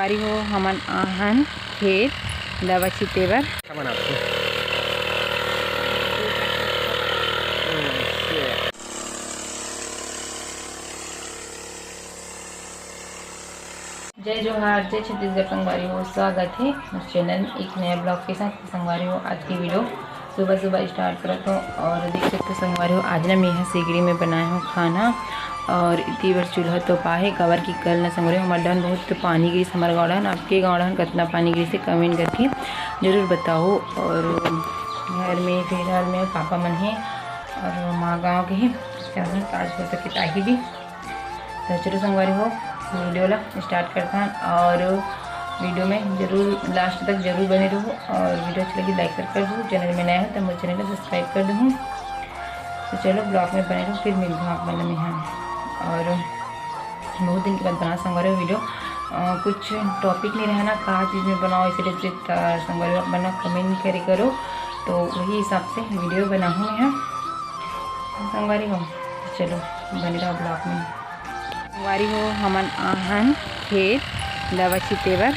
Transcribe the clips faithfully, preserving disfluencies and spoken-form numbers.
अरे हो, हमन आहन खेत दवा छिते बर। जय जोहार, जय छत्तीसगढ़ संगवारी हो, स्वागत है मोर चैनल एक नया ब्लॉग के साथ। संगवारी हो, आज की वीडियो सुबह सुबह स्टार्ट करत हो और देख सकते हो संगवारी हो, आज ना मैं ह सिगड़ी में बनाए हो खाना और इतनी बार चूल्हा तो पाहे काबर की कल ना संगवारी हो, हमारे डहन बहुत पानी गिरिस, हमारे गाँव डहन, आपके गाँव डहन कितना पानी गिरिस है कमेंट करके जरूर बताओ। और घर में फिलहाल में पापा मन है और माँ गाँव के ही, आज हो सके ताही भी। तो चलो संगवारी हो, वीडियो ला स्टार्ट करता हूँ और वीडियो में जरूर लास्ट तक जरूर बने रहो और वीडियो अच्छी लगी लाइक कर दो, चैनल में नया हो तो मोर चैनल को सब्सक्राइब कर दो। तो चलो ब्लॉग में बने रहो, फिर मिलते हैं आप मन में। हाँ, और बहुत दिन के बाद बना संगवारी हो वीडियो। अ, कुछ टॉपिक नहीं रहा ना, कहा चीज़ में बनाओ, इसलिए फिर, अ, संगवारी हो आप मन कमेंट करे करो, तो वही हिसाब से वीडियो बनाऊँ मैं। हाँ संगवारी हो, चलो बने रहो ब्लॉग में। संगवारी हो, हमन आहन खेत दवा छिते बर,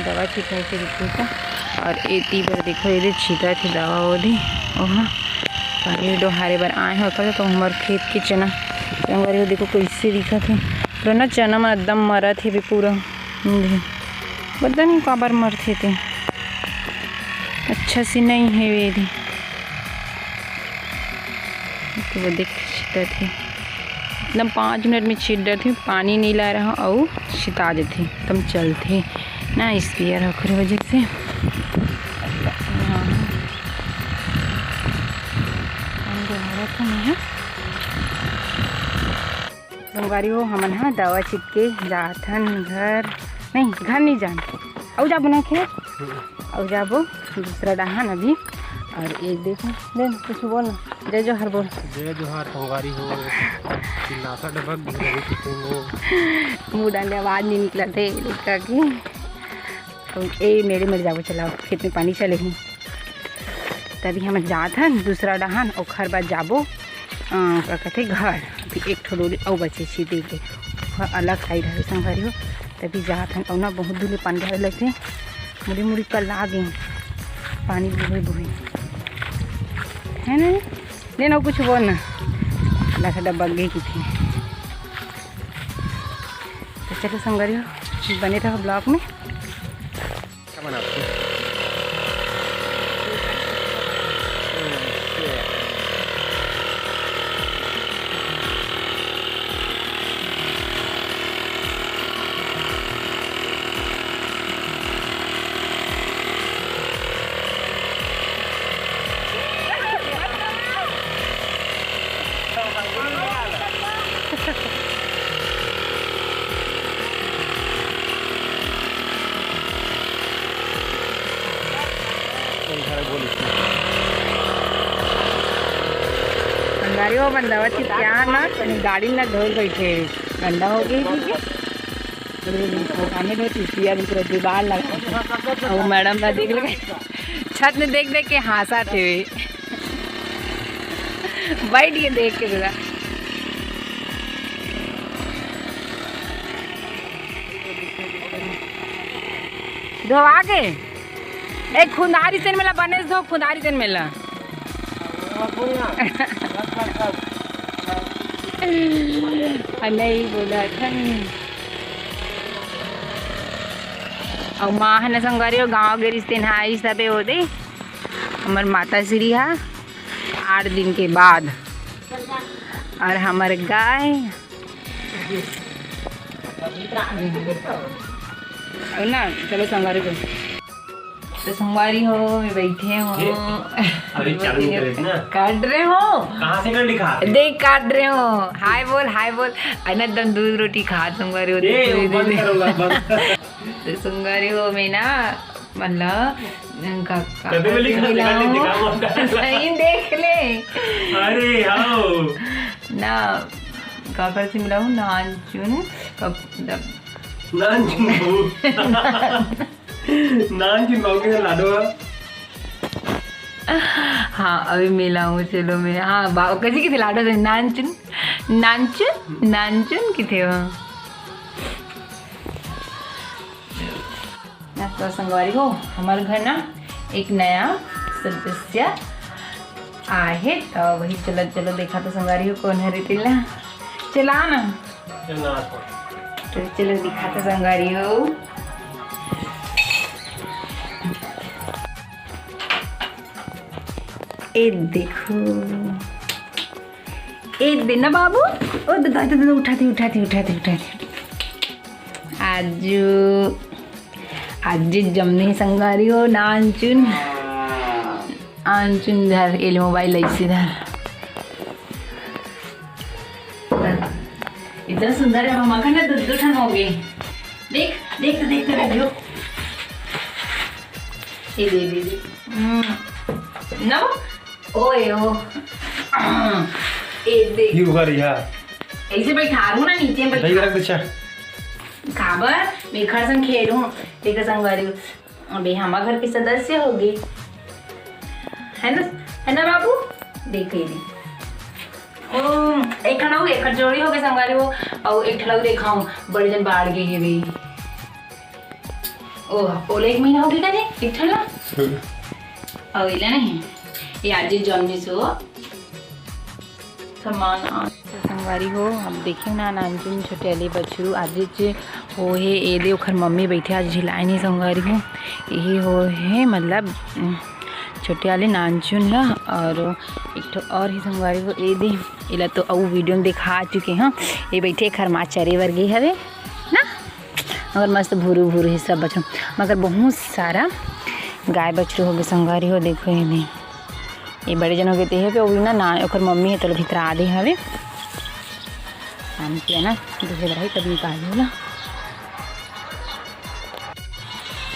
दवा छिटने के रुकू का। और एती बर देखो, ये छिटा थे दवा ओदे, ओहा पानी डोहारे बर आए हो कर, तो हमर खेत के चना संगवारी हो, देखो कैसे दिखत है पूरा ना, चना मन एकदम मरत है भी पूरा। पता नहीं काबर मरथे ते, अच्छा से नहीं है वे दे। तो वो देख छिटत हे, एकदम पाँच मिनट में छिट डरथे, पानी नहीं ला रहा अउ छिटा जथे, एकदम चलथे ना स्प्रेयर ओखरे वजह से। हाँ, पानी डोहारत हूँ मैं। संगवारी हो, हमन ह दवा छिटके जाथन घर, नहीं, घर नहीं जान, अउ जाबो ना खेत, अउ जाबो दूसरा डहान अभी। और एक देखो, ले कुछ बोल ना, जय जोहार बोल। जय जोहार संगवारी हो, चिल्लासा डबक भी लगे किसी ने। मुंह डाले आवाज नहीं निकला थे लड़का की। तो ए मेरे मर जाबो, चलाओ खेत में पानी चले ही। तभी हम जात हन दूसरा डहान, ओखर बाद जाबो, अ, का कहते घर। अभी एक ठो डोली अउ बचे छी दे के, ओखर अलग साइड हवे संगवारी हो। तभी जात हन, अउ ना बहुत दूर ले पानी डाले लगथे, मुड़ी मुड़ी कल लागे पानी बुहे बुहे, है ना? ले ना कुछ बोल ना, लखा डब्बा गे की थी। तो चलो संगवारी हो, बने रहो ब्लॉग में। संगवारी हो, अपन दवा छिटके आन ना, गाड़ी में ना धोए बैठे, गंदा हो गई थी। अरे, वो पानी में तो पिया भी पूरा दीवार लगा। और मैडम ना देख ले, छत में देख देख के हंसा थे वे। बैठ के देख के पूरा। धोवा के? ए, खुंदारी से मेला बने धो, खुंदारी से मेला। आ, नहीं बोला था। अउ माँ ह न संगवारी हो, गाँव गे रिहिस, तेन ह आइस तबे ओदे। हमर माता श्री ह आठ दिन के बाद, और हमर गाय। अउ ना, चलो संगवारी हो। तो संगवारी हो, मैं बैठे हूँ। ये, अभी चालू नहीं करे ना। काट रहे हो? कहाँ से कर दिखा? देख, काट रहे हो। हाय बोल, हाय बोल। अरे ना, एकदम दूध रोटी खा, संगवारी हो। ए, दे, वो दे, बंद दे। करो, बंद। तो संगवारी हो, मैं ना, मतलब, का, का, कभी भी लिखा, मिला दिखा, हूँ। दिखा, दिखा। सही देख ले। अरे, आओ। ना, काकर से मिला हूँ, नानचुन, कब, जब नानचुन बाबू। नानचुन बाबू के लाडो है। हाँ, अभी मिला हूँ, चलो मैं, हाँ, बाबू कैसे किथे लाडो से, नानचुन, नानचुन, नानचुन किथे हो? तो संगवारी हो, हमर घर ना एक नया सदस्य आए हे, तो वही चलो, चलो देखा तो संगवारी हो, कौन हरे तेला। चला ना। तो चलो दिखा तो संगवारी हो। ए देखो, ए दे ना बाबू, ओ दे, दे, दे, उठा दे, उठा दे, उठा दे, उठा दे। आजू, आजू जमनी संगवारी हो, नानचुन। आनचुन धर, एले मोबाइल ऐसे धर। इतना सुंदर है, मम्मा का ना दो, दो ठन हो गए। देख, देख तो, देख तो, देख लो। ये दे, दे, दे। हम्म। ना, ओए, ओ। ये देख। ये उघार, यहाँ। ऐसे बैठा रहूं ना, नीचे में दही बैठा। रख दे, अच्छा। काबर? मैं एकर संग खेलूं, एकर संग वाली। अबे, हमर घर के सदस्य होगे, है ना, है ना बाबू? देख, ये दे। ओ, एक ठन अउ, एक ठन जोड़ी होगे संगवारी हो, अउ एक ठन अउ देखाऊं, बड़े जन बाढ़ गे हे बे। ओ, ओला एक महीना होगे का रे? एक ठन ला? अउ एला नहीं, ये आज जन्मिस हो। सामान आ-, तो संगवारी हो, अब देखियो ना, नानचुन छोटे वाले बछरू आजेच हो हे, ए दे ओखर मम्मी बैठे आज झिलाए नहीं संगवारी हो, यही हो हे, मतलब, उम, छोटे वाले नानचुन ह, और एक ठो और ही संगवारी हो, ए दे, एला तो अउ वीडियो में देखा चुके हैं, ये बैठे खरमा चरे बर गे हवे ना, मगर मस्त भूरू भूरू ही सब बछरू, मगर बहुत सारा गाय बछरू होगे संगवारी हो, देखो ये दे। ये बड़े जन होगे, ते हे पे, वो ना, ना, ओकर मम्मी हे, तोला भितरा दे हवे। शाम के ना, दूहे बर हे, तब निकाल ला।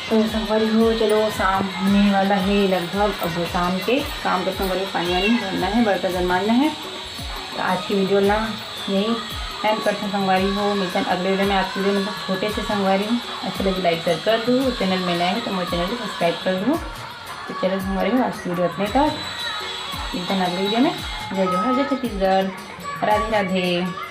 तो संगवारी हो, चलो, शाम होने वाला है लगभग। अब शाम के काम करते हैं, पानी वानी भरना है, बर्तन जन मांजना है। तो आज की वीडियो ना यही एंड करते हैं संगवारी हो। मिलते हैं अगले वीडियो में। आज की वीडियो मतलब छोटे से संगवारी हो, अच्छा लगे लाइक शेयर कर दो, चैनल में नए हो तो मोर चैनल को सब्सक्राइब कर दो। तो चलो संगवारी हो, आज की वीडियो इतने तक। मिलते हैं अगले वीडियो में। जय जोहार, जय छत्तीसगढ़, राधे राधे।